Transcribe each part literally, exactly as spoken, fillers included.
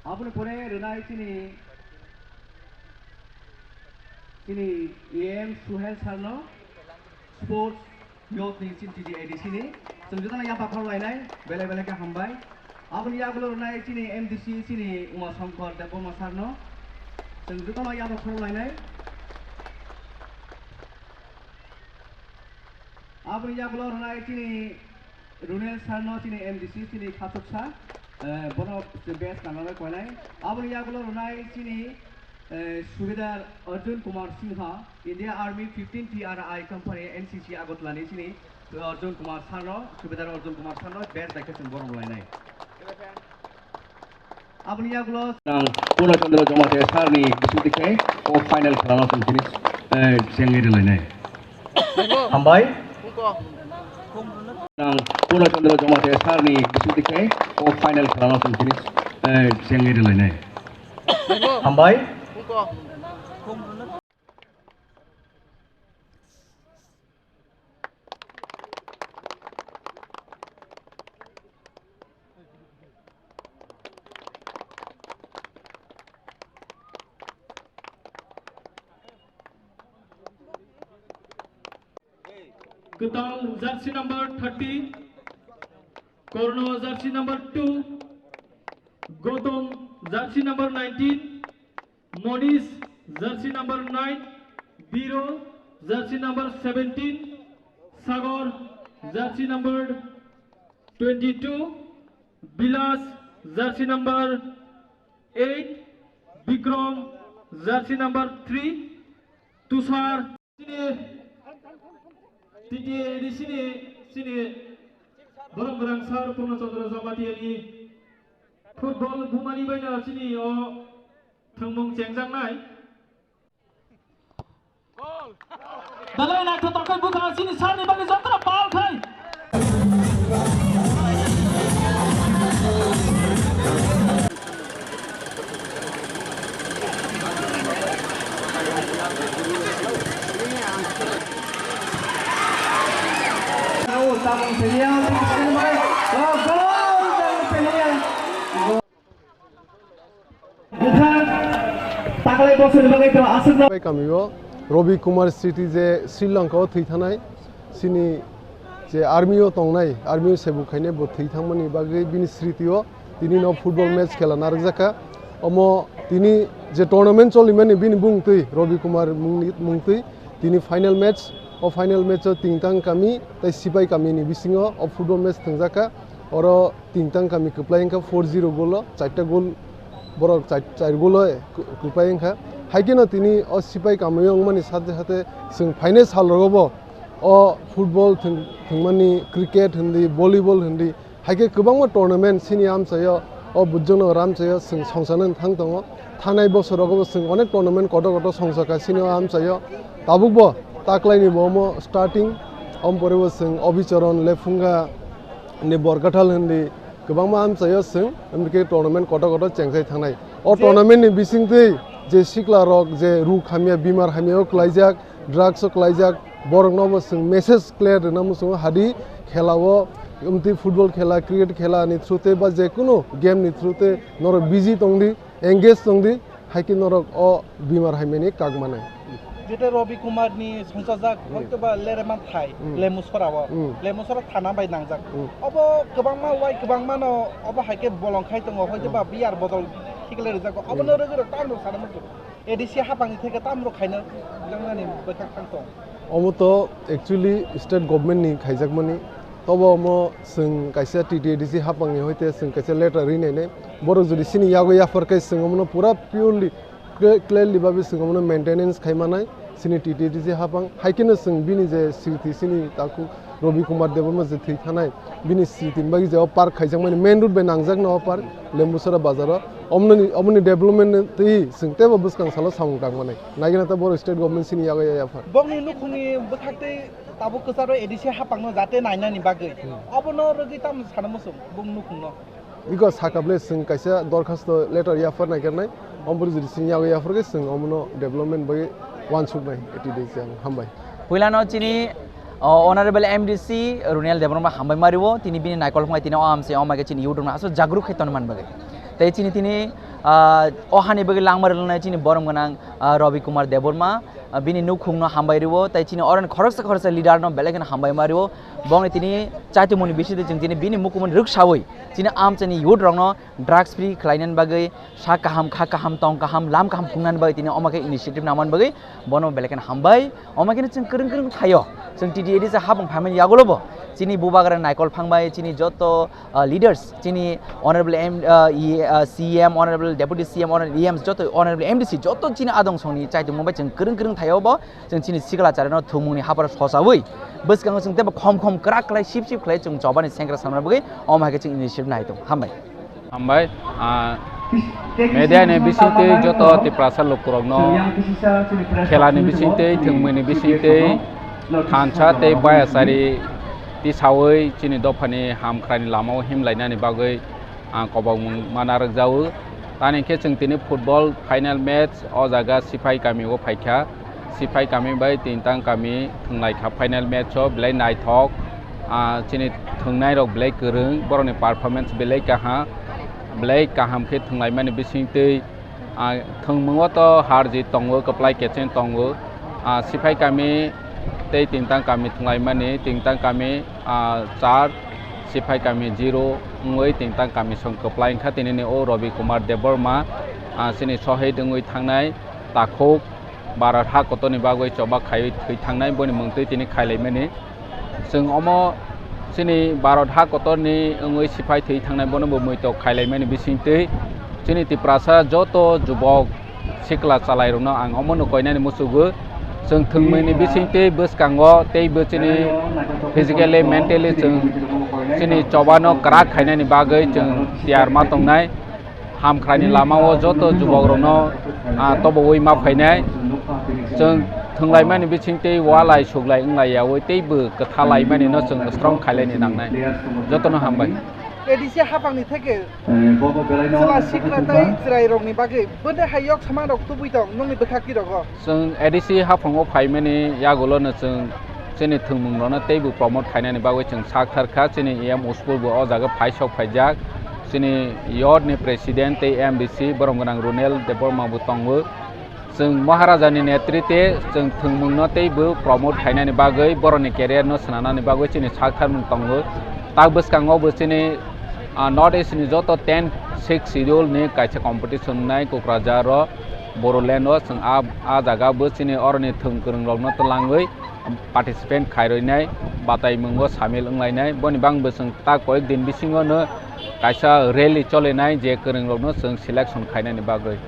Aboni pore rwnai chini, chini E M Suhel sir no, sports youth ni chini T T A D C ni. Chwng jotono yapha khorok lainai, belai belai khe hambai. Aboni yagulo rwnai chini M D C chini Uma Shankar Debbarma sir no. Chwng jotono yapha khorok lainai. Aboni yagulo rwnai chini Runel sir no chini M D C chini khachuksa, eh, bono best kanarwi koinai. Aboni yagulo rwnai chini, eh, Subedar Arjun Kumar Singha, India Army fifteen T R I Company N C C Agartala ni chini Arjun Kumar sir no, Subedar Arjun Kumar sir no best bai khe chwng borom lainai. Aboni yagulo ang Purna Chandra Jamatia sir ni bisingtwi khe o final khela no chwng tini, eh, chengwi rwlainai. Hambai. Ang Purna Chandra Jamatia sir ni bisingtwi khe o final khela no chwng tini, eh, chengwi rwlainai. Hambai. Kwtal jersey number thirty, Korno jersey number two, Gautam jersey number nineteen, Monish jersey number nine, Biro jersey number seventeen, Sagor jersey number twenty-two, Bilas jersey number eight, Bikram jersey number three, Tushar. Chini T T A D C ni chini borok gwnang sir Purna Chandra Jamatia ni football bumani bai no chini o thwngmung chengjaknai. Belai naithotok khe bwkha chini sir ni bagwi jatra pal khai. Bwkha taklai bosorni bagwi to aswk no. Bai kamio Robi Kumar Sriti je Sri Lanka o thwi thanai, chini je army o tongnai, army o sebuk khainai bo thwi thangmani bagwi bini sriti o tini no football match khela narwkjakha. Omo tini je tournament cholimani bini bumung twi Robi Kumar mungni mung twi tini final match, o final match o Tingtang kami tei Sipai kami ni bisingo o football match thwngjakha. Oro Tingtang kami kwplai wngkha four zero goal o, charta goal borok char, char goal o kwplai wngkha. Hai kheno tini o Sipai kami o wngmani sate sate chwng phainai sal rogo bo o football thwng, thwngmani cricket hindi, volleyball hindi, hai khe kwbangma tournament chini amchaio, o Bujongnagar amchaio chwng songchana thang tongo. Thanai bosorogo bo chwng onek tournament kotor kotor songchakha chini o amchaio. Tabukbo taklaini bo omo starting, omo pore bo chwng Obicharan, Lephunga, ni Borkathal hindi kwbangma amchaio chwng, amtwi khe tournament kotor kotor chengchai thangnai. O tournament ni bisingtwi je sikla rok je ruk hamya, bimar hamya o kwlaijak, drugs o kwlaijak, borokno bo chwng message clear rwna muchungo, hadi khela o, amtwi football khela, cricket khela ni through tei ba je kunu game ni through tei norok busy tongdi, engage tongdi, hai khe norok o bimar hamya ni kak manai. Jete Robi Kumar ni songchajak, hmm, hoito ba Lerema thai, hmm, Lemusora o, hmm, Lemusora thana bai nangjak. Hmm. Obo kwbangma wai kwbangma no obo hai khe bolong khai tongo, hoito ba, hmm, biyar bodol thikle rijak. Obo, hmm, no rwgwi rok tamo sana muchung. A D C hapang ni theke tamo rok khaina jangnani bwkhak thang tong. Omo to actually state government ni khaijakmani. Tobo omo chwng kaisa T T A D C hapang ni hoite chwng kaisa letter rinai nai. Borok jodi chini yago yaphar khe chwng omono pura purely cle-, clearly babe chwng omono maintenance khai manai chini T T A D C hapang. Hai kheno chwng bini je sriti chini takhuk Robi Kumar Debbarma je thwi thanai, bini sriti ni bagwi je o park khaijakmani main road bai nangjakna o park Lembusora bazar o. Omoni, omoni development twi chwng teibo bwskang salo samung tang manai. Naigina ta borok state government chini yago ya yaphar. Bokni nukhungni bwkhaktwi tabuk kwcharo A D C hapangno jate nainani bagwi. Hmm. Obono rwgwi tamo sana muchung bung nukhungno. Iko saka ble chwng kaisa dorkhasto letter yaphar naikernai, omo pore jodi chwng yago yaphar khe chwng omono development bagwi uansuknai, A T D C ang hambai. Puilano chini, o, Honorable M D C Runiel Debbarma hambai mario, tini bini naikol phungai tini o amse o mai khe chini YouTube no aswk jagruk khai tonwi man bagwi. Tei chini tini, ah, o hani bagwi langma rwlanai chini borom gwnang, ah, Rabi Kumar Debbarma, ah, bini nukhungno hambai rwo, tei chini oroni khoroksa khoroksa leader no belai kheno hambai ma rwo. Bongni tini chaitumuni bisingtwi chwng tini bini mukumuni rwksaui chini amchaini youth rokno drugs free khlainani bagwi, sak kaham, kha kaham, tong kaham, lam kaham phungnani bagwi tini omo khe initiative namani bagwi bono belai kheno hambai. Omo khe chwng kwrwng kwrwng thaio. Chwng T T A D C hapung phaimani yagulo bo chini bubagra Naikol Phangbai, chini joto, ah, leaders, chini honorable M, ah, E, ah, C M, honorable deputy C M, honorable E M, joto honorable M D C, joto chini adong songni chaitumung bai chwng kwrwng kwrwng thaio bo. Chwng chini sikla charano thwngmungni haparo sosaui bwskango chwng teibo khom khom kwrak khlai sip sip khlai chwng chobani sengkrak samna bagwi omo hai khe chwng initiative nai tongo. Hambai. Hambai, ah, media ni bisingtwi joto Tiprasa lukurokno khela ni bisingtwi, thwngmwi ni bisingtwi, thansa tei bayasari tisaui chini dophani hamkrai ni lamao himlainani bagwi ang kobokmung mana rwkjago. Tani khe chwng tini football final match o jaga Siphai kami o phaikha. Siphai kami bai Tintang kami thwnglai kha final match o, belai naithok. Ah, chini thwngnai rok belai kwrwng, borokni performance belai kaham, belai kaham khe thwnglaimani bisingtwi, ah, thwngmungo to har jit tongo, kwplai kecheng tongo. Ah, Siphai kami tei Tintang kami thwnglaimani, Tintang kami, ah, char, Siphai kami zero wngwi Tintang kami song kwplai wngkha. Tinini o Rabi Kumar Debbarma, ah, chini sohid wngwi thangnai takhuk Bharat ha kotorni bagwi choba khaiwi thwi thangnai, boni mungtwi tini khailaimani. Chwng omo chini Bharat ha kotorni wngwi siphai thwi thangnai, bono bo muitok khailaimani bisingtwi chini Tiprasa joto jubok sikla chalairokno ang omono koinani muchugo. Chwng thwngmwini bisingtwi bwskango teibo chini physically, mentally chwng chini chobano kwrak khainani bagwi chwng tiyar ma tongnai. Hamkraini lamao joto jubokrokno, ah, toboui ma phainai. Chwng thwnglaimani bisingtwi walai suglai wnglaiyaui teibo kwthalaimani no chwng strong khailaini nangnai. Jotono hambai. A D C haphangni theke chwla sikla tei chwrairokni bagwi bwdai hai yok samanrok tubui tong nokni bwkhak tirogo? Chwng A D C haphango phaimani yagulono chwng chini thwngmungrokno teibo promote khainani bagwi chwng sak thar kha. Chini E M Uspul bo o jaga phai sok phaijak. Chini youth ni president tei M D C borom gwnang Runel Debbarma bo tongo. Chwng Maharaja ni netrite chwng thwngmungno teibo promote khainani bagwi, borokni career no swnanani bagwi chini sak tharmung tongo. Tak bwskango bo chini, ah, North East ni joto ten six schedule ni kaisa competition wngnai Kokrajhar o, Bodoland o. Chwng a, a jaga bo chini oroni thwng kwrwng rokno twlangwi participant khairoinai, bataimungo samil wnglainai. Boni bangbo chwng ta koyek din bisingo no kaisa rally cholinai, je kwrwng rokno chwng selection khainani bagwi.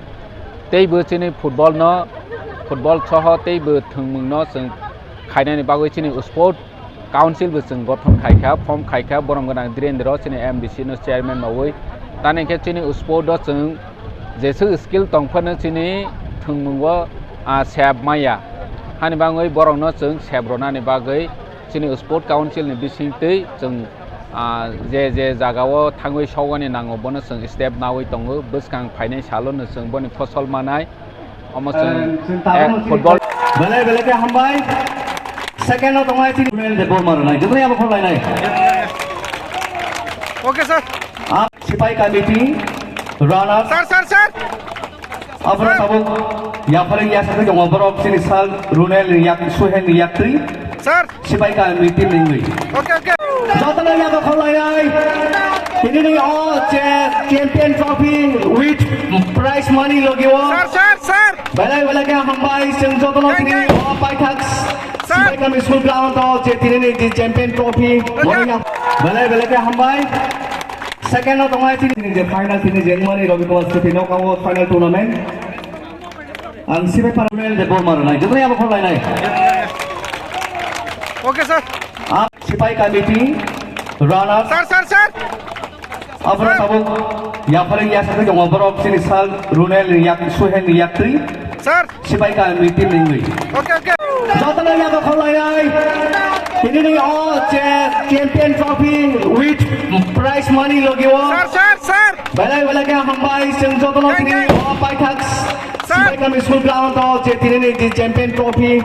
Teibo chini football no, football soho teibo thwngmung no chwng khainani bagwi chini sport council bo chwng gothon khaikha, form khaikha, borom gwnang Dhirendra chini M D C no chairman mawi. Tani khe chini sport o chwng jeswk skill tongphano chini thwngmungo, ah, sep maya. Hani bagwi borokno chwng sep rwnani bagwi chini sport council ni bisingtwi chwng, ah, je je jagao thangwi sogani nango bono chwng step nawi tongo. Bwskang phainai salono chwng boni phosol manai. Omo chwng, eh, football. Belai belai khe hambai. Second o tongnai chini Debbarma rwnai. Jotono abo khorlainai. Okay, sir. Ah, Sipai committee runner. Sir, sir, sir. Abro tabuk yapharwi yasakwi tongo borok chini sal Runel ni yak, Suhel ni yaktwi. Sir. Sipai committee ni wngwi. Okay, okay. Jotono yago khorlainai. Tinini o je champion trophy with prize money logi o. Sir, sir, sir. Belai belai khe hambai chwng jotono tini o paithak Sipai kami school ground o je tinini je champion trophy. Belai belai khe hambai. Second o tongnai tini je final tini je wngmani Rabi Kumar Sipi knockout final tournament. Ang Sipai para Runel Debbarma rwnai. Jotono abo khorlainai. Okay, sir. Ang Sipai committee runner. Sir, sir, sir. Abro tabuk yapharwi yasakwi tongo borok chini sal Runel ni yak, Suhel ni yaktwi. Sir. Sipai committee ni wngwi. Okay, okay. Jotono yago khorlainai. Tinini o je champion trophy with prize money logi o. Sir, sir, sir. Belai belai khe hambai chwng jotono tini o paithak Sipai kami school ground o je tinini je champion trophy.